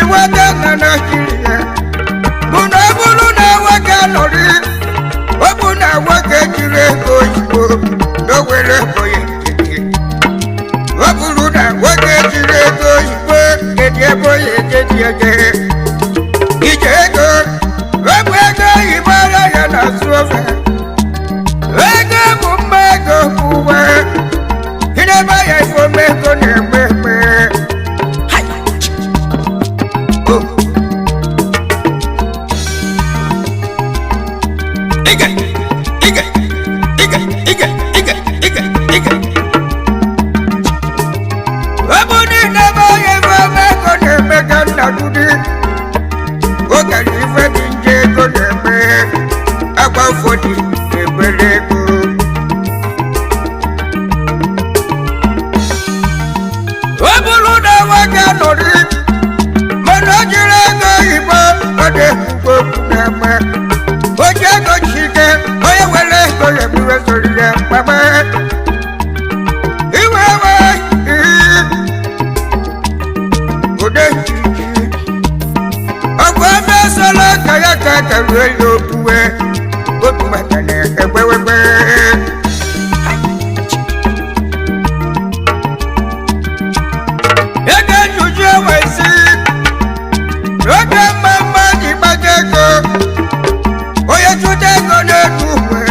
nweta na Naịjirịa bụ na ọ bụrụ na nwoke nọrị, ọ bụ na nwoke jiri ego oyibo na o were ego ya ejeje. Ọ bụrụ na nwoke jiri ego oyibo, kedu ebe ya ejeji eje ije ego? Ọ bụ ego oyibo ara ya na-asụ ofe. Ego bụ mma, ego bụ uwe ịnebe ya ife ome ego na-egbe egbe. Hai! Oh. Ige, ige, ige, ige, ige, ige, ige. Ọ bụ niile ebe onye ife ọma ego na-eme ka nna dudu oge na ife dị nje ego na-eme agba ụfọdụ na-egbere ego. Ọ bụrụ na nwoke nọrị mana o jiri ego oyibo, ọ na-ekwukwa okwu na-eme oji ego chike onye were ego ya ebuwe soro ya mkpagbe iwe we ụdị ọgwụ ebe sola ka ya ka karue ya obuwe otu maka na egbewegbe. Ego njuju ewesi n'oge mma mma ji gbata ego, onye chụta ego na-etu uwe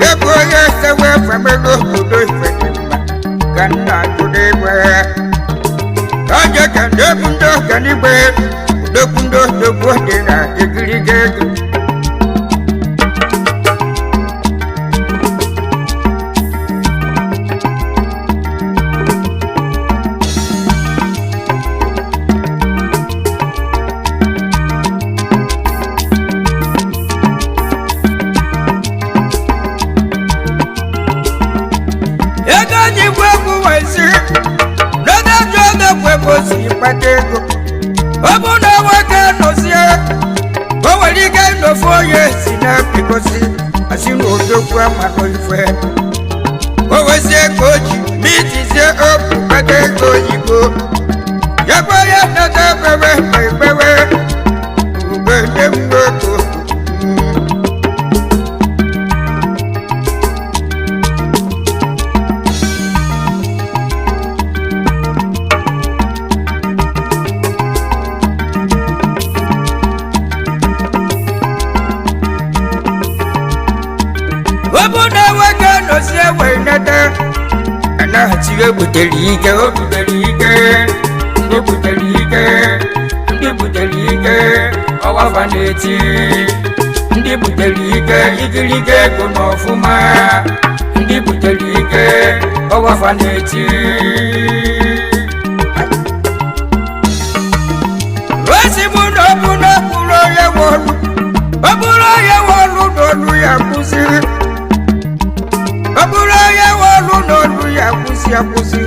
ebe onye sewe femelu obodo ife dị mma ka nna jụrụ igwe aja ka ndekwu ndị ọganigwe odogwu ndị odogwu dị na igirige ego. Ego ji gwu egwu wezi n'oge jụ oge kwu ebe o si kpata ego. Ọ bụ na nwoke nọzie, o nwere ike ịnọfu onye si na egosi asị na odogwu amalụ ife o wezie ka o ji mitizie okwu kpata ego oyibo yakwa ya nata ekpewe ma ekpewe ugbe ndị mgbe ego. Ọ bụ na nwoke nọzie wee nata anaghachi ebutere ike, o butere ike, ndị butere ike, ndị butere ike ọwafa na-eti ndị butere ike igirige ego n'ọfụma, ndị butere ike ọwafa na-eti. Osi bụ na ọ bụ na ọ bụrụ onye nwe ọlụ, ọ bụrụ onye nwe ọlụ na ọlụ ya kwụsịrị, ọ bụrụ onye nwe ọlụ na ọlụ ya kwụsị akwụsị.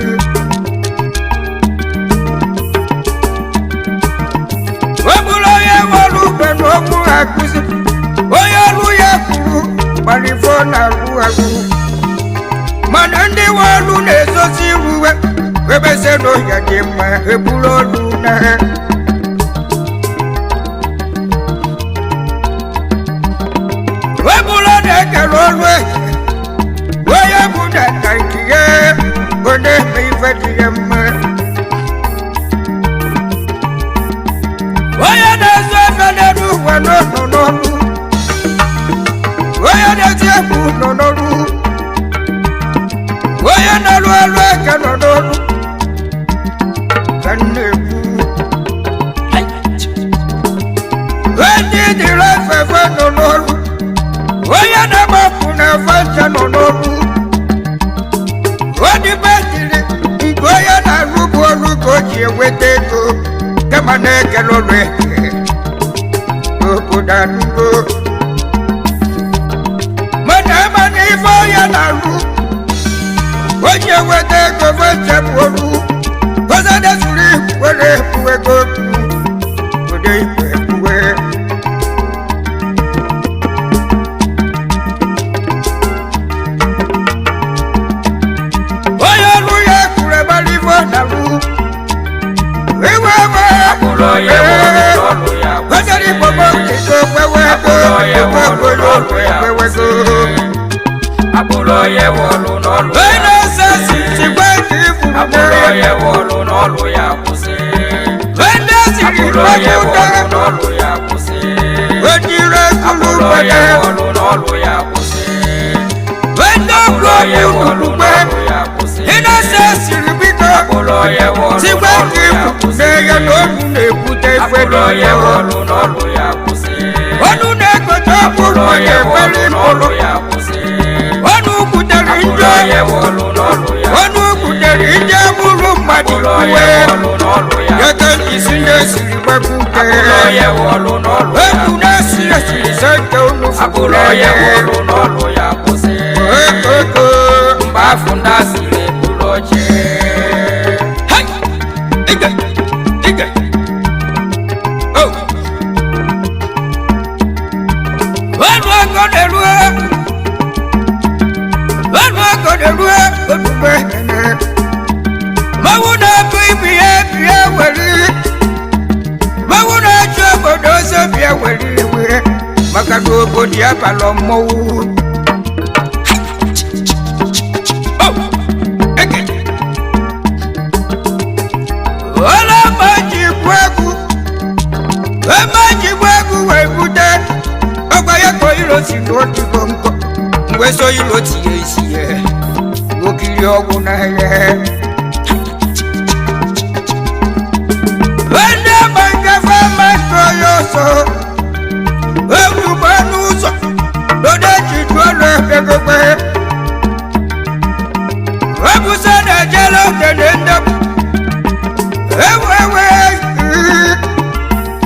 Ọ bụrụ onye nwe ọlụ ugbe na ọgwụ akwụsị, onye ọlụ ya kwuru gbara ife ọ na-arụ arụ, mana ndị nwe ọlụ na-ezozi iruwe ebeze na ọhịa dị mma eburu ọlụ na ha. Webụla na-ekere ọlụ eke onye bụ na ka nke ya ọ na-eme ife dị ya mma. Onye na-ezu efe n'elu ụwa nọ n'ọrụ, onye na-eti egwu nọ n'ọrụ, onye na-arụ ọrụ aka nọ n'ọrụ ka m na-ekwu. Ndị dịrị efefe nọ n'ọrụ, onye na-agbapụ na fanta nọ n'ọrụ. Odibetiri nke onye na-arụ bụ ọrụ ka o ji enweta ego kama na-ekele ọrụ eke n'obodo anụgo, mana ama na ife onye na-arụ o ji enweta ego fanta bụ ọrụ gọzadezuru were ebu ego obodo ikwe ebuwe. Onye ọrụ ya kwuru agbara ife ọ na-arụ iwe. Akwụrụ onye Abụrụ onye wọlụ n'ọlụ ya ewego. Abụrụ onye wọlụ n'ọlụ ya. Onye sikwa ka ifuru Abụrụ onye wọlụ n'ọlụ ya kwụsị. onye siri Abụrụ onye gbagbude wọlụ n'ọlụ ya kwụsị. ojire kulu Abụrụ onye gbede wọlụ n'ọlụ ya kwụsị. onye Abụrụ onye okwu wọlụ okpukpe n'ọlụ ya kwụsị. ịna-ese siri biko Abụrụ onye wọlụ sikwa n'ọlụ ka ya ifuru kwụsị. na-enye na onu na-ekwute ife Abụrụ onye dị wọlụ n'ọlụ ya kwụsị. onu na-ekote Abụrụ ọkpụkpụ onye na-ekpere wọlụ mkpụrụ n'ọlụ ya kwụsị. onu kwutere Abụrụ njọ onye wọlụ n'ọlụ ya onu kwutere ije bụrụ mmadụ Abụrụ onye uwe wọlụ n'ọlụ ya ya ka isi na-esiri gbakwute Abụrụ onye wọlụ n'ọlụ ya egwu na-esi esiri sente unu Abụrụ onye wọlụ n'ọlụ ya kwụsị. Ekoko. Mgbe afọ ndị asịrị eburu oche. Hai! Ige! Ige! Oh! Ọnụ ọgọ na-erue! Ọnụ ọgọ na-erue olugbo ekene. Mmanwụ na-abụ ibu ya bịa were. Mmanwụ na-achụ obodo ọzọ bịa were iwe. Maka na obodo ya balọ mmọnwụ. Oh! Ege! Ọlọ́mọ ji gbu egwu ọmọ ji gbu egwu wee bute ọgwa ya ka iro si n'otugo nkọ mgbe so iro tinye isi ya okiri ọgwụ n'ahịa ndị ma nkefe ma ntụ ya ọsọ egwu gba n'ụzọ dodo ji jụọ n'ekpekpe ebusa na-ejele okene ndepụ ewe ewe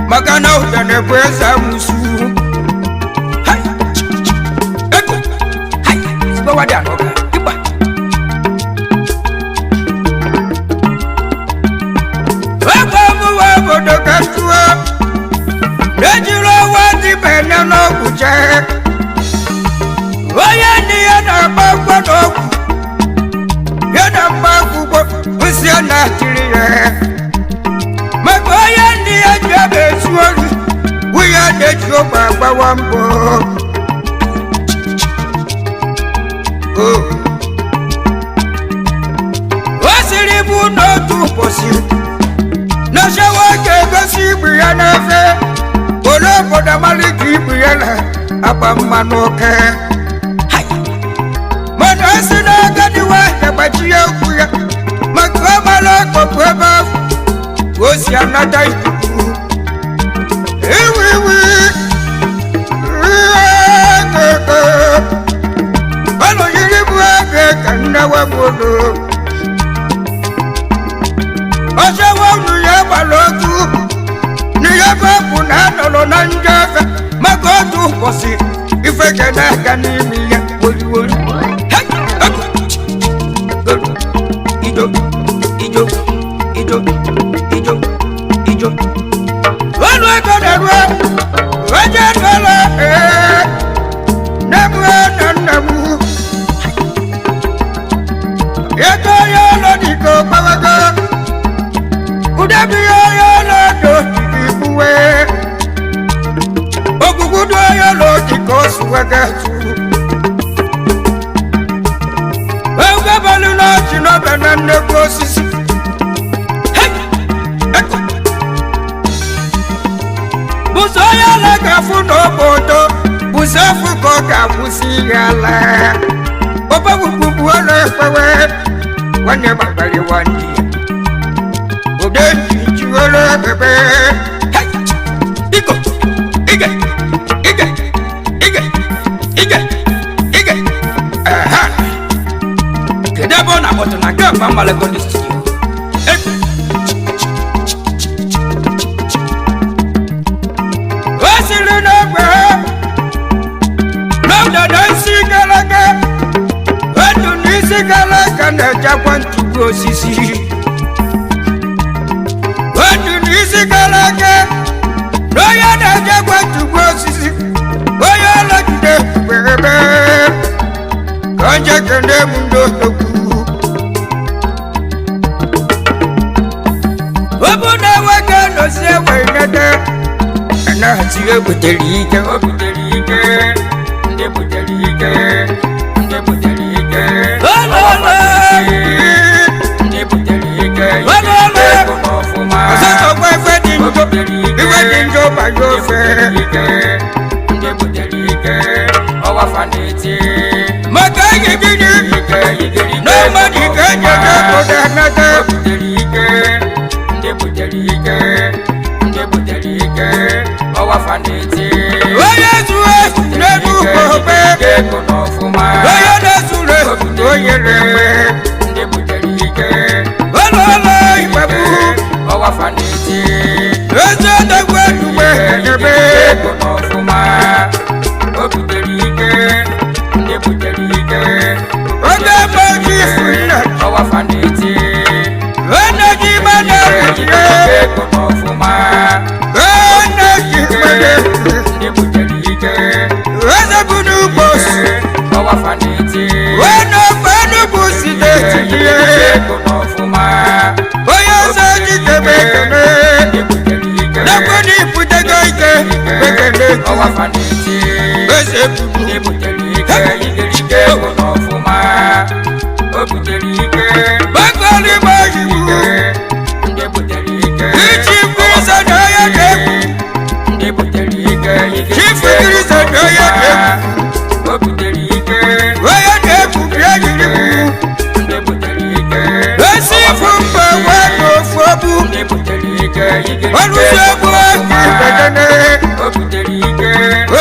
maka na udene bụ eze amụsụ. Hai! Eko! Hai! Ezigbo nwa dị anọ ka, ịgba. Egbe mụwa obodo ka tụọ ejiri ọwa dịba ene n'ọgwụ jee onye ndị ya na-agba akwụkwọ n'ọgwụ ya na mgba akwụkwọ nsị ya na-atịrị ya maka onye ndị ya ji ebe ezu ori nwunye ya na-eji ogbe agbawa mbọ. O o siri bụ n'otu ụbọchị na shawa ga-egosi ibu ya n'efe ole obodo amali ka ibu ya na agba mmanụ oke. Hai! Mana o si n'agadi nwanyị gbachie okwu ya maka ọ mara ọkpọkpụ ebe ahụ ka o si anata ikuku iwu iwu ọnụ yiri bụ ege ka nnewe m olu ọsọwa unu ya gbara okwu n'ihe ebe bụ na anọrọ na njọ efe maka otu ụbọchị ife ga na-aga n'ime ya woriwori. Hey! Ọkụ! Goru! Ijo! Ijo! Ijo! Ijo! Ijo! Ọnụ ego na-eru onye nọrọ ee nne m na nna m ego ya ụlọ dịka ọgbawago udebi ya ụlọ dị otigi gbuwe ogwugwu dị onye ụlọ dịka osuwega tu egwebelu n'ọchị n'ọbịa na nnekwu osisi. Hey! Eko! Bụsọ onye ala ga-afụ n'obodo bụsọ afụ ka ọ ga-akwụsị ihe ala ọbawukwukwu ọlụ ekpewe nwanne gbagbari nwanne ya ode njijiwere ekpebe. Hey! Iko! Ige! Ige! Ige! Ige! Ige! Aha! Kedu ebe ọ na-akpọtụ na nke akpa mmalego ndị studio? Eko! O siri n'egbe n'ụdada isi gara aga edu n'isi gara aga na-echekwa ntụgbu osisi edu n'isi gara aga na onye na-echekwa ntụgbu osisi onye ọlọgide ebe ka nje kene m ndị odogwu ọ bụ na nwoke nọsi enwe nete ene na-achị ebutere ike. O butere ike, ndị butere ike, ndị butere ike. Ololo. Ndị butere ike. Ololo. Ego n'ọfụma. Ọsọsọkwa ife dị O njọ. butere ike. Ife dị njọ banye Ndị ofe. butere ike, ndị butere ike, ọwa fa na-eti. Maka enyi gịnị? Ike igirigi. Na mmadụ ka eji eje obodo anata. O butere ike, ndị butere ike, ndị butere ike, ọwa fa na-eti. Onye zuru ezu n'elu ugbo okpe. Ego n'ọfụma. Onye na-ezuru ezu onye na-enwe. Ndị butere ike. Ololo igbabu. Ọwa fa na-eti. Eze odogwu edugbe edebe. Ego n'ọfụma. O butere ike, ndị butere ike. Oge mmaji ifu nna. Ọwa fa na-eti. Eneji mana ejire. Ego n'ọfụma. Eneji mana ejire. Ndị butere ike. Eze bụ n'ugbo. Ọwa fa na-eti. Wena Enugu steeti ihe. Ego n'ọfụma. Onye eze jidebe ekene. Ndị butere ike. N'ekwe na ibutego ike ekene. Ọwa fa na-eti. Eze bubu. Ndị butere ike, igirigi ego n'ọfụma. O butere ike. Gbagoli gbajibu. Ndị butere ike. Ichi kwirisa na ya ga-egwu. Ndị butere ike, igirigi Chifu ego kwirisa na ya ga-egwu. O butere ike. Onye na-egwu bịa jiri bụ. Ndị butere ike. Esi ifu mba wee n'ofu obu. Ndị butere ike, igirigi Ọlụsị ego egwu n'ọfụma. ekene. O butere ike.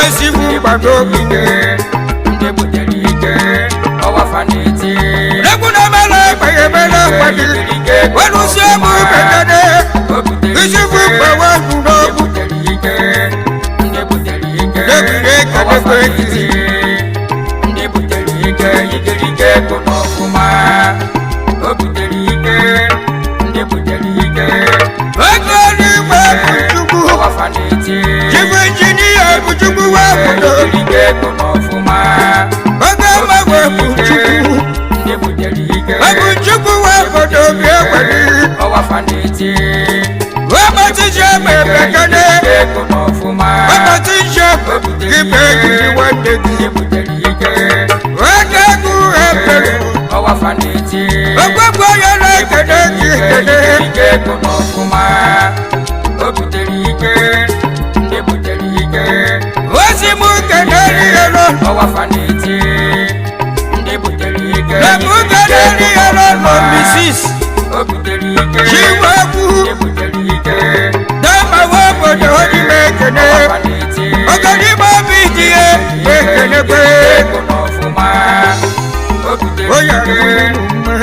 Esi ifu mba n'obu. Ndị butere ike. Ọwa fa na-eti. Egwu na mela ekpeghe emela ekpeghe. Ọlụsị egwu ekene. O butere Isi ifu mba wee n'obu. Ndị butere ike. Ndị butere ike. Ebiri eke Ọwa fa na-ekwe na-eti. Ndị butere ike, igirigi ego n'ọfụma. O butere ike. Ndị butere ike. Ego n'igwe bụ Chukwu. Ọwa fa na-eti. Chifu injinia bụ Chukwu wee kwudo. Igirigi ego n'ọfụma. Oge mgbanwe bụ Chukwu. Ndị butere ike. Ọ bụ Chukwu wee kwudo obi ekweli. Ọwa fa na-eti. Wee egbe ekene. Ego n'ọfụma. Webata nche ibe ejiji nwanne gị. Ndị butere ike. Oge egwu ebere. Ọwa fa na-eti. Ogbegbe onye na-ekene gị ekene. Igirigi ego n'ọfụma. O butere ike. Ndị butere ike. Ozi m kene righelo. Ọwa fa na-eti. Ndị butere ike. Na m kene righelo nọ Mrs. O butere ike. Chiwekwu. Ndị butere ike. Dama wee obodo onye ekene. Ọwa fa na-eti. Oganigbo obi dị ya ekene kwe. Ego n'ọfụma. O butere Onye ike.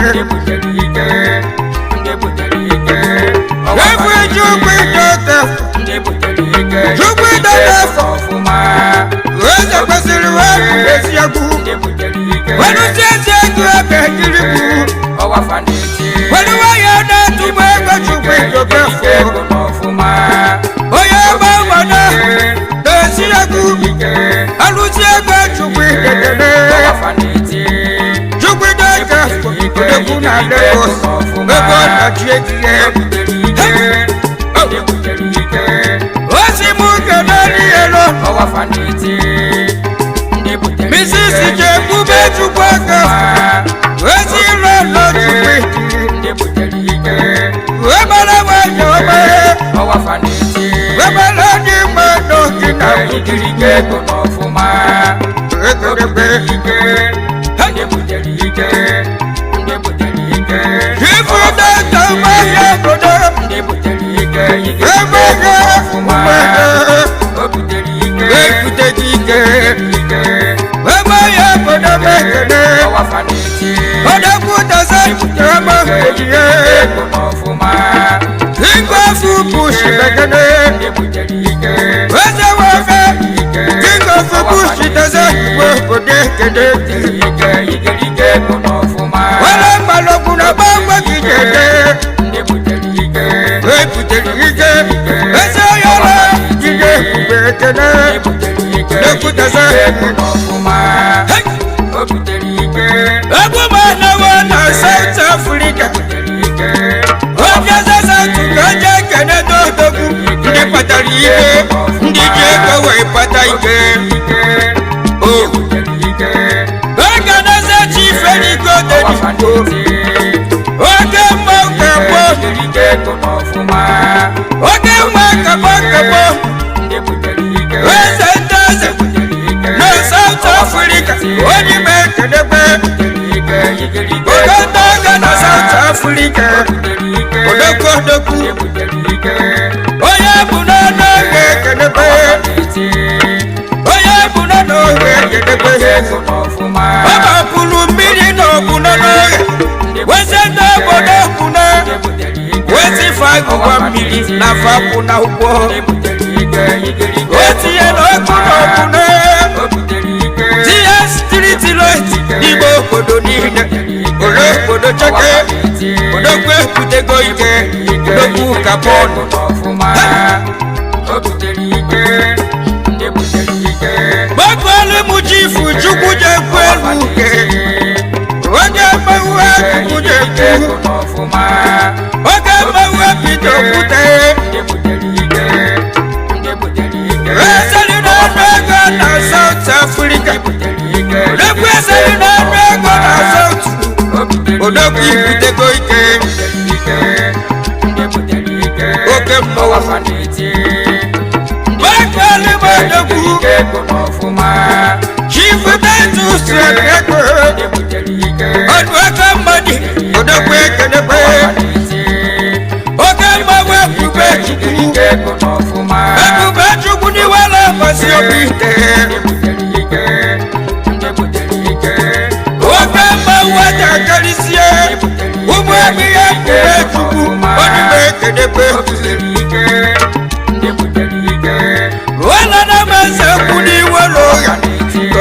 Ndị butere ike. Ndị butere ike. Ọwa fa Efu na-eti. Chukwu idote. Ndị butere ike. Chukwu idote afọ. Ọfụma. Eze kwesịrị wee eziokwu. Ndị butere ike. Welusi ezi ego ebe jiri bụ. Ọwa fa na-eti. Welu nwayọ na-atụgbu ego Chukwu idote afọ. Ego n'ọfụma. Onye gbanwe na na-esi egwu. Ike. Alụsi ego Chukwu idodere. Ọwa fa na-eti. Chukwu idote afọ. Odogwu na Lagos. Ebe ọ na-achị ejije. Butere ike. Ndị butere ike. Osi m kene righelo. Ọwa fa na-eti. Ndị butere ike. Mrs. Jekwube Chukwu aka. Ezi ire ụlọ Chukwu idiri. Ndị butere ike. Webara nwanyị ọma. Ọwa fa na-eti. Webara dị mma n'oge na Igirigi ego n'ọfụma. O butere ike. Ndị butere ike. Ndị butere ike. Ifu data mmanya obodo. Ndị butere ike. Igirigi Ebe ego ego n'ọfụma. mmanya. O butere ike. Ebute gị ike. Ike. Ebe ya obodo mekene. Ọwa fa na-eti. Odogwu dasa ọma ojie. Ego n'ọfụma. Igwe fubu shibekene. Ndị butere ike. Eze nwoke. Ike. King of bush dasa igwe obodo ekene. Ike igirigi ego n'ọfụma. Wele mgbalọgwụ na gbangwe gị jede. Ndị butere ike. Ebutere ike. Eze yọrọ jide ebube ekene. Ndị butere ike. Ekwutasa. Ego n'ọfụma. O butere ike. Egwu m anawo na South Africa. Butere ike. Onye South ka onye ekene n'odogwu. Ndị kpatara ihe, ndị ji Igirige ego n'ọfụma. Oke nwa kabo kabo. Ndị butere ike. Eze ndị eze Butere ike. na South Africa, onye ime ekedekwe. Butere ike. Igirige Oke ego ndị agha na South Africa. Butere ike. Odogwu odogwu. Ndị butere ike. Onye bụ n'ọnụ oge ekedekwe. Iti. Onye bụ n'ọnụ oge ekedekwe. Ego n'ọfụma. Ọ gbapụrụ mmiri na ọbụna n'oge wezi ndị obodo ọbụna. Ndị butere ike. Wezi fa agụgwa mmiri na fa kwụ na ụgbọ. Ndị butere ike. Igirige O tinye na ọkụ na ọbụna. O butere ike. Tinye street light n'ime obodo niile. Ore obodo cheke. Odogwu ebutego ike. Odogwu kabọọlụ. Ọfụma. O butere ike. Ndị butere ike. Gbakwelu m chifu Chukwu jekwu elu uke. Onye mmanwụ Chukwu jekwu. Ọfụma. Oge mmanwụ ebido okwute. Ndị butere ike. Ndị butere ike. Eseli n'ọnụ ego na South Africa. Butere ike. Odogwu eseli n'ọnụ ego na South. O butere Odogwu ike. ibutego ike. Ike. Ndị butere ike. Oke mmanwụ. Ọwa na-eti. Gbakwelu m odogwu. Ike ego n'ọfụma. Chifu Titus Ego. Ndị butere ike. Ọdụ aka mmadụ. Odogwu ekenekwe. Oke mmanwụ ebube Chukwu. Ike ego n'ọfụma. Ebube Chukwu n'iwere agbasi obi ite. Ndị butere ike. Ndị butere ike. Oke mmanwụ aja karịsịa. Ụmụ ebe ya ebube Chukwu. Ọdụm ekenekwe. O butere ike. Ndị butere ike. Wala na meze kwu n'iwere ụgha.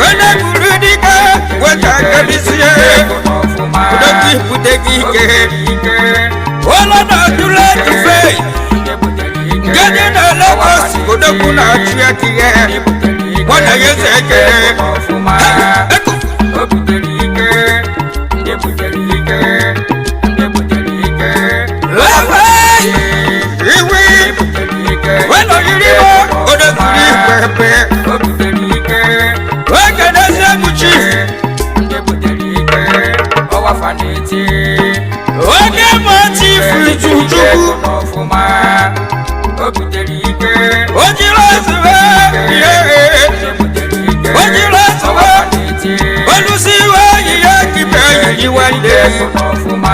Onye buru dike weta karịsịa. Ego n'ọfụma. Odogwu ibute gị O ike. butere ike. Wala na atụle tufe. Ndị butere ike. Nke dị na Lagos, odogwu na-achụ ya ka ihe. Ndị butere ike. Nwana ya eze ekele. Ego n'ọfụma. Eko. O butere ike. Ndị butere ike. Ndị butere ike. Ewe! Iwi! Ndị butere ike. Wena yiri mo, odogwu ikpepe. O butere ike. Okenezie bụ chief. Ndị butere ike. Ọwa fa na-eti. Oke ma chief Chukwu. Ego n'ọfụma. O butere ike. O jiri ozugbo ihe. Ndị butere ike. O jiri ozugbo. Ọwa fa na-eti. Olusi iwe oyi ya kibe oyi nwanne. Ego n'ọfụma.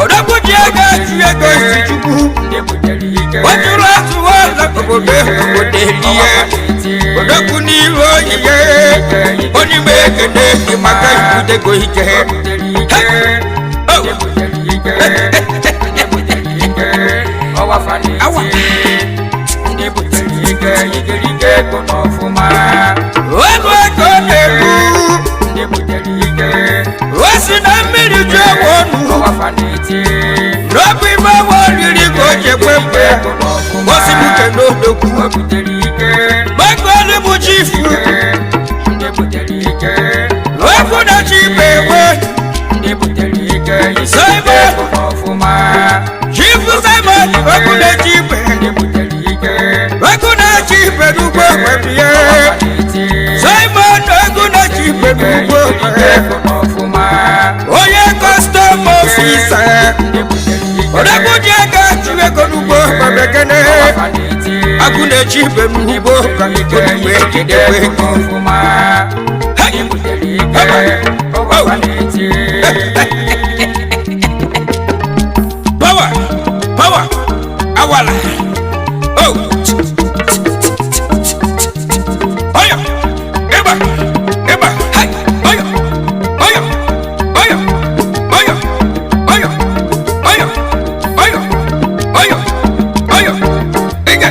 Odogwu ji ego achụ ego isi Chukwu. Ndị butere ike. O jiri ozugbo ọla obodo obodo elie. Odogwu n'ihu oyi ya. Onye ime ekene gị maka ibutego ike. O butere ike. Oh. Ndị butere ike. Ndị butere ike. Ọwa fa Awa. na-eti. Ndị butere ike. Igirige ego n'ọfụma. Ọnụ ego na-egbu. Ndị butere ike. O si na mmiri ju ewu ọnụ. Ọwa fa na-eti. N'ọbụ ime ewu oriri ka o ji ekwe mkpe. Ego n'ọfụma. O si buke n'odogwu. O butere ike. Gbagolu bụ chifu. Ndị butere ike. Okwu na chi bụ egbe. Ndị butere ike. Simon. Ego n'ọfụma. Chifu Simon okwu na chi ibe. Ndị butere ike. Okwu na chi ibe n'ugbo okwebi ya. Ọwa fa na-eti. Simon okwu na chi ibe n'ugbo okwe. Ego n'ọfụma. Onye custom officer. Ndị butere ike. Odogwu ji ego achụ ego n'ugbo okwebekene. Ọwa fa na-eti. Agụ na-echi ibe n'ugbo okwe mgbe ekedekwe Ego ego. n'ọfụma. Ndị butere ike. Ọwa fa na-eti. Power, power, awala. Oh. Oyo, eba, eba, hai, oyo, oyo, oyo, oyo, oyo, oyo, oyo, oyo, oyo, ige.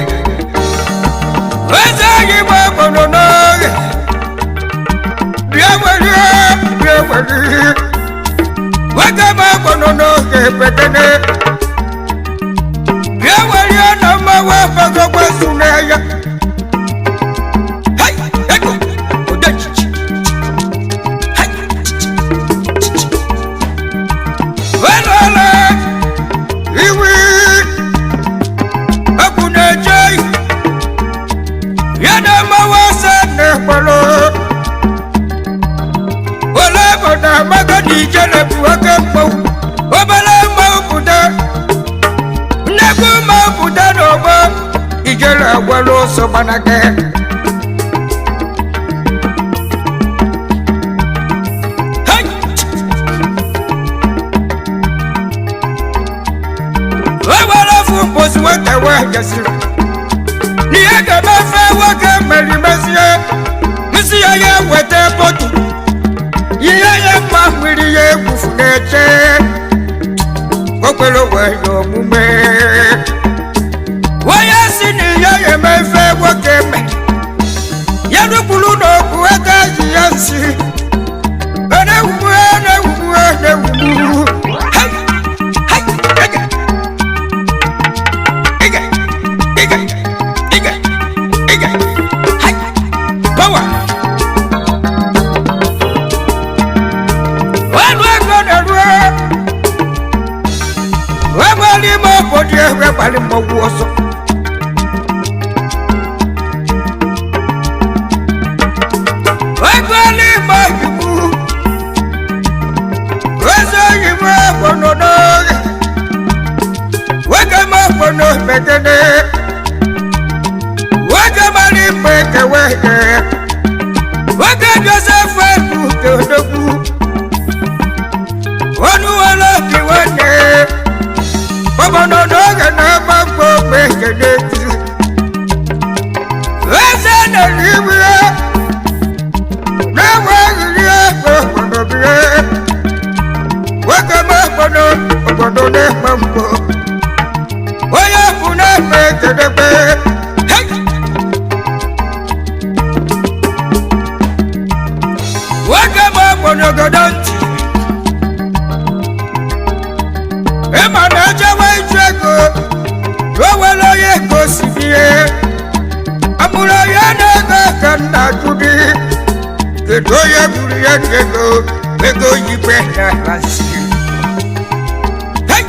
Eze anyị gba gbọrọ n'oge. Bịa were, bịa were. Nwoke ma gbọrọ n'oge petene. Bịa were na mmanwụ afọgọgwa su n'ahịa. Hai, ego, odechichi. Hai. Welele, iwi, egwu na-eje ya na mmanwụ asa na-ekpọrọ. Ole bụ na amaga na ijele bụ oke mmanwụ. Obere mmanwụ pụta. Ijele agwala ọsọ gbanaka. Hey! O were ofu mposi nwoke wee gesịrị n'ihe ga-emefe nwoke mere mezie nsị ya ya weta bọtụ ihe ya mma mmiri ya egwufu na-eche o kwere wee ya omume. Onye si na ya ya emefe nwoke mere ya nupụrụ n'okwu eta ji ya nsi ọ na-ewugbu na-ewugbu na-ewugbu. Hey! Hey! Ege! Ige! Ige! Ige! Ige! Hey! Power! Ọnụ ego na-eru ebe n'ime obodo ebe gbalị mmọnwụ ọsọ. Ego n'ime oyibo, eze oyibo egbono n'oge, nwoke m egbono megide, nwoke mara ikpe ekewe ihe, nwoke Joseph Ebuka Odogwu, ọnụ were obi nwanne, ọgbọnọ n'oge na-agba mgbe ogbe ekene etu. Eze nọrọ ibu ya, na-enweghị ego obodo bie, nwoke m obodo obodo na-ekpe mkpo, onye bụ na-ekpe ekedekpe. Hey! Nwoke m obodo ogodo ntị ịma na ejewe ịchụ ego o nwere onye ego si bie amụrụ onye na-ego ka nna jụ gị kedu onye gburu ya na ego ego yibe na hazi. Hey!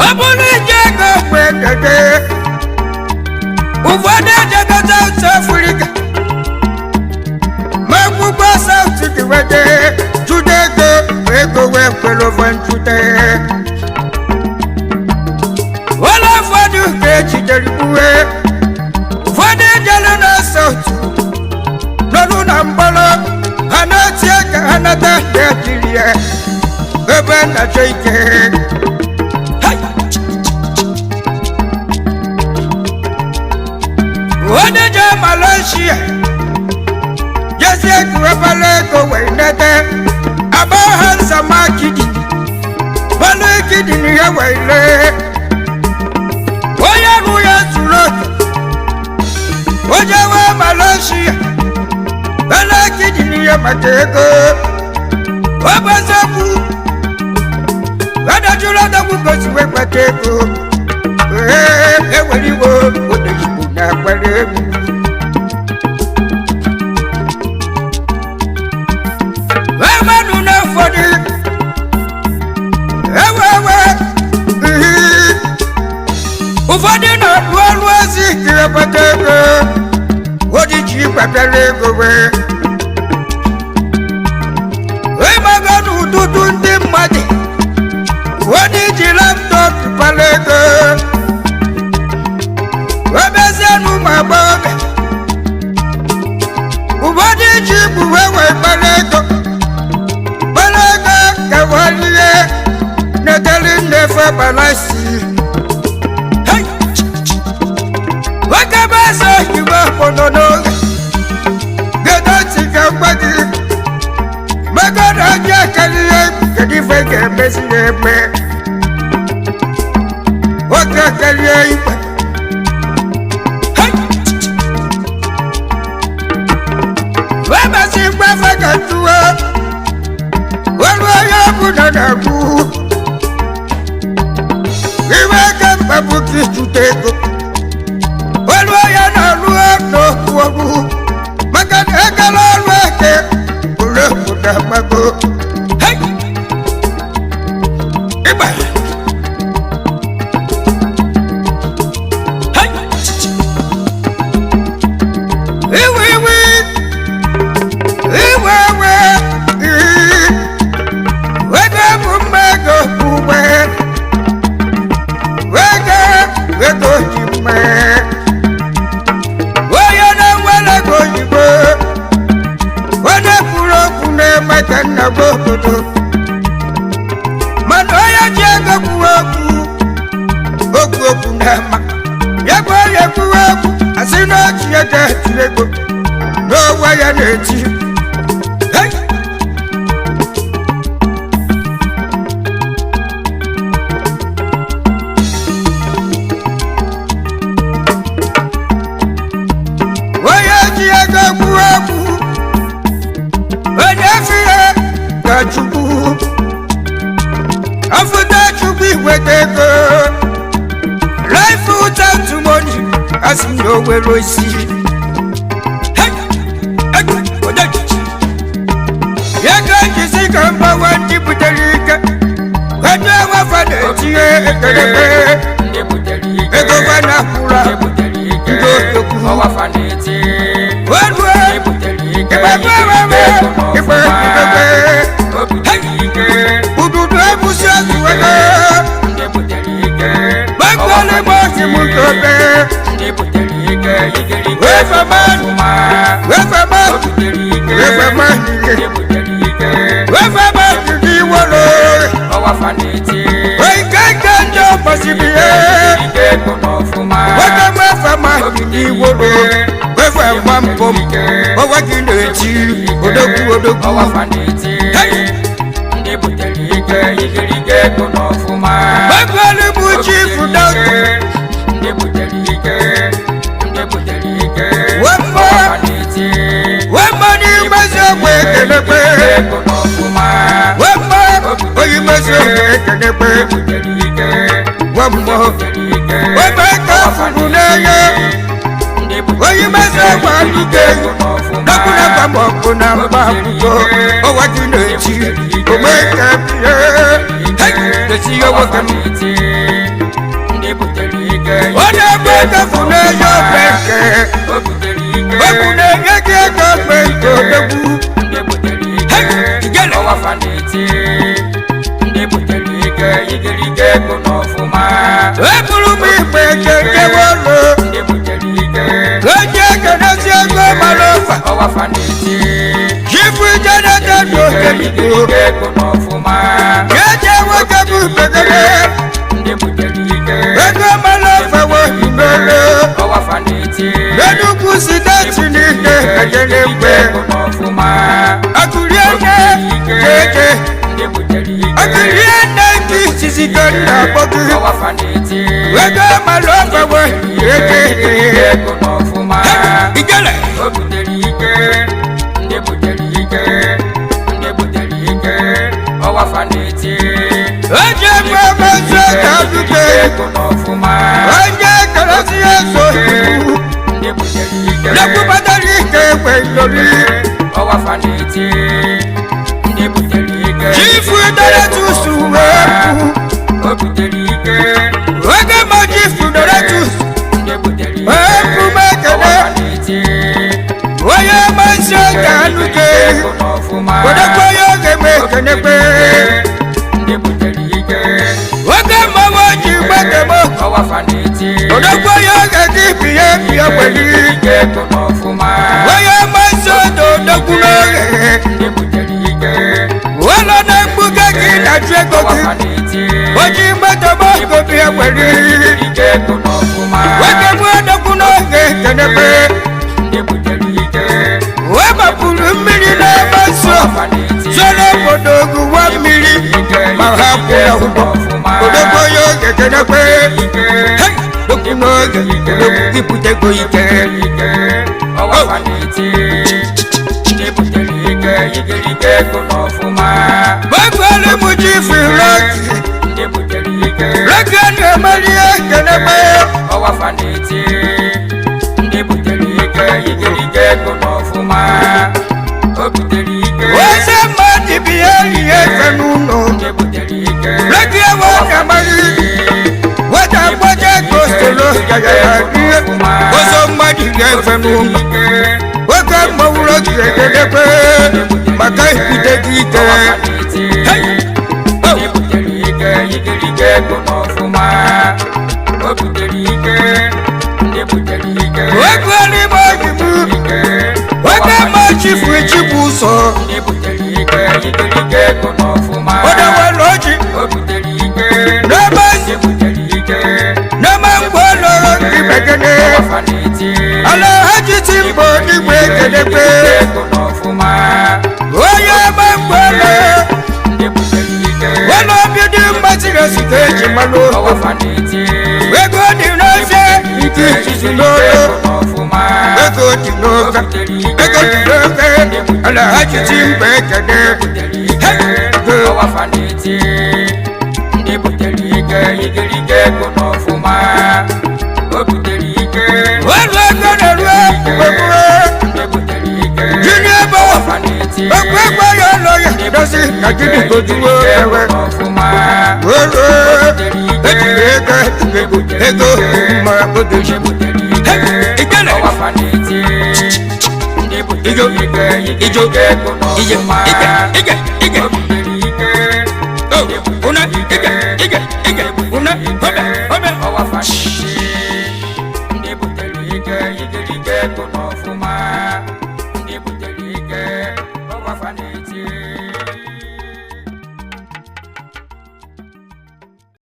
Ọ bụrụ ije ego mgbe dede ụfọdụ ejegota South Africa ma akwụkwọ South dị wede jụde ego ego wee kwere ofe njute ụlọ ụfọdụ ka ejidere uwe ụfọdụ ejere na South nọrụ na mgbọrọ ha na-etie ka ha nata Naijiria ebe na-achọ ike. Hey! Onye je Malaysia jezie kuwebala ego wee nete agba ha nsama kidini bala kidini ya wee lee onye rụ ya zuru oke onye wee Malaysia bala kidini ya maka ego ọbazekwu adajụrụ adagwu gosi wee kpata ego. Ee, ewere iwe odeigbo na-akwere egwu emanụ na ụfọdụ ewe ewe ihi ụfọdụ na-alụ ọrụ ozi kiri kpata ego ojiji kpatara ego wee ịmaga n'ụtụtụ ndị mmadụ onye ji laptọpụ kpara ego webezienụ ụmụ agbọghọbịa ụfọdụ ji igbu wee wee kpara ego kpara ego ka warie netali nnefe gbalasi. Hey! Nwoke bụ eze oyibo kpọnọ n'oge gedo ntị ka m gwa gị mego na onye akarịa kedu ife ga-emezi ya eme nwoke karịa ikpe. Hey! Wemesi mgbafe ka ntụwe olu onye ọbụla na-agwụ iwe ka mkpa bụ ka ịchụta ego olu onye na-alụ n'okwu ọgwụ maka na ekele ọrụ eke bụrụ obodo agbago. Hey! Ịgba! Hey! Iwe iwe iwe iwe ego bụ mma ego bụ ugbe nwere ego n'onwe ya na-eti. Hey! Onye ji ego gbuo egwu, onye fi ya ka Chukwu afụta Chukwu iweta ego. Life without money, asị m na o nwere isi. Hey! Ego, onye ji ya ka njisi ka mgbawa ndị butere ike onye nwefa na-etinye ekereke. Ndị butere ike. Ego gwa na akwụrụ Ndị butere ike. Ndị odogwu. Ọwa fa na-eti. Olue Ndị butere ike. Igbe Igirige ego igbe n'ọfụma. igbe. O butere ike. Ududu ebusi otu ego. Ndị butere ike. Gbakwale m osi m nkobe. Ndị butere ike. Igirige Wefe ego man. n'ọfụma. Wefe m O butere ike. Wefe m Ndị butere ike. Wefe m jiri iwolo. Ọwa fa na-eti. Oike ndị ọgbasiri ihe. Igirige ego n'ọfụma. Nwoke m efe m jiri iwolo. Wefe m mbọ m. Ọwa gị na-eti odogwu odogwu. Ọwa fa na-eti. Hey! Ndị butere ike. Igirige ego n'ọfụma. Gbakwale m chifu dọkịta. Ndị butere ike. Ndị butere ike. Wemma. Ọwa fa na-eti. Wemma n'imezi ogbe ekelekwe. Ego n'ọfụma. Wemma onye imezi ogbe ekelekwe. Ndị butere ike. Wemma. Butere ike. Wemma ka furu n'enye. Ndị butere Onye imezi ogbe alụke. ego n'ọfụma. Dọkụnakwa ma ọ bụ na mgba akwụkwọ. Ọwa gị na-eti. Ome ka bie. Hey! Esi ya nwoke m. Ndị butere ike. Ọ na-egbe efu n'enye ogbe nke. O butere ike. Okwu na-enye gị ego ogbe nke odogwu. Ndị butere ike. Hey! Ijele. Ọwa fa na-eti. Ndị butere ike. Igirige ego n'ọfụma. Eburu m igbe jejewe ụlọ. Ndị butere ike. Onye ekenesi ego mara ọfa. Ọwa fa na-eti. Chifu Jonathan Okedigbo. Igirige ego n'ọfụma. Jeje nwoke bụ bekere. Ndị butere ike. Ego mara ọfa wehimere. Ọwa fa na-eti. Enugwu siteti niile ekele mgbe. Ego n'ọfụma. Akụrie nne jeje. Ndị butere ike. Akụrie nne nke izizi ka nna akpọ gị. Ọwa fa na-eti. Ego mara ọfa wehimere. Ego n'ọfụma. Ijele. O butere ike. Ndị butere ike. Ndị butere ike. Ọwa fa na-eti. Onye nwe eze ka dute. Ego n'ọfụma. Onye keresi eso ibu. Ndị butere ike. Lekwubatara ike ekwe lori. Ọwa fa na-eti. Ndị butere ike. Chifu Donatus wee pụ. O butere ike. Oge ma chifu Donatus Ndị butere ike. wee pụ m ekele. Ọwa fa na-eti. Onye masị ka anụke. Ego n'ọfụma. Kodekwe ya oge m ekenekwe. Ndị butere ike. Oge mmanwụ ji gbete m. Ọwa fa na-eti. Kodekwe ya oge gị biye biye kweli. Ike ego n'ọfụma. Onye masị odo odogwu n'oge. Ndị butere ike. Ụlọ na-ekpuge gị na-achụ ego Ọwa gị. fa na-eti. Oji gbete m ogo biye kweli. Ike ego n'ọfụma. Oge m odogwu n'oge ekenekwe. Ndị butere ike. Wee mapụrụ mmiri n'ebe nsọ. Ọwa fa na-eti. Soro obodo gụwa mmiri ma ha kwụrụ ụgwọ. Odogwu onye oge kenekwe. Hey! Odogwu n'oge, odogwu ibutego ike. Ike. Ọwa fa na-eti. Ndị butere ike. Igirige ego n'ọfụma. Gbakwere m chifu Rocky. Ndị butere ike. Rocky na-emeri ekenekwe. Ọwa fa na-eti. Ndị butere ike. Igirige ego n'ọfụma. O butere ike. Ose mmadụ bi ya rie efe n'ụlọ. Ndị butere ike. Rocky ewe na-amari. Weta mgbaje kostolo yayaya rie. Ozo mmadụ rie efe n'ụlọ. Oge mmanwụ Rocky ekenekwe. Maka ibute gị ike. Ọwa fa na-eti. Hey! Oh! Ndị butere ike. Igirige ego n'ọfụma. O butere ike. Ndị butere ike. Oge n'ime ojibu. Ike. Oge mma chifu chikwu ụzọ. Ndị butere ike. Igirige ego n'ọfụma. Odewere oji. O butere ike. N'ebe Ndị butere ike. n'ebe mgbe ụlọ ndị bekee. Ọwa fa na-eti. Ala ha ji ti mgbe Igwe ekelekwe. Ego n'ọfụma. Onye ọma mgbele. Ndị butere ike. Wena obi dị mgbaziri ezi ka eji mmanụ. Ọwafa na-eti. Ego dị n'ofe nke izizi n'olu. Ego n'ọfụma. Ego dị n'ofe. Ego dị n'ofe. Alhaji Timba ekele. Butere ike. Ọwafa na-eti. Ndị butere ike igirigi ego n'ọfụma. O butere ike. Welu ego na-eru egbue. Ndị butere ike. Junior Bawa. Ọwafa na-eti. Okwu egbe ya ụlọ ya dozi na gịnị ka ojuwo ewe. Ọfụma. Welu ejiri ego ego ego ma odoji. Ndị butere ike. Ijele. Ọwafa na-eti. Ndị butere Ijo. ike Ijo. igirigi ego Ije n'ọfụma. ije ije ije. O butere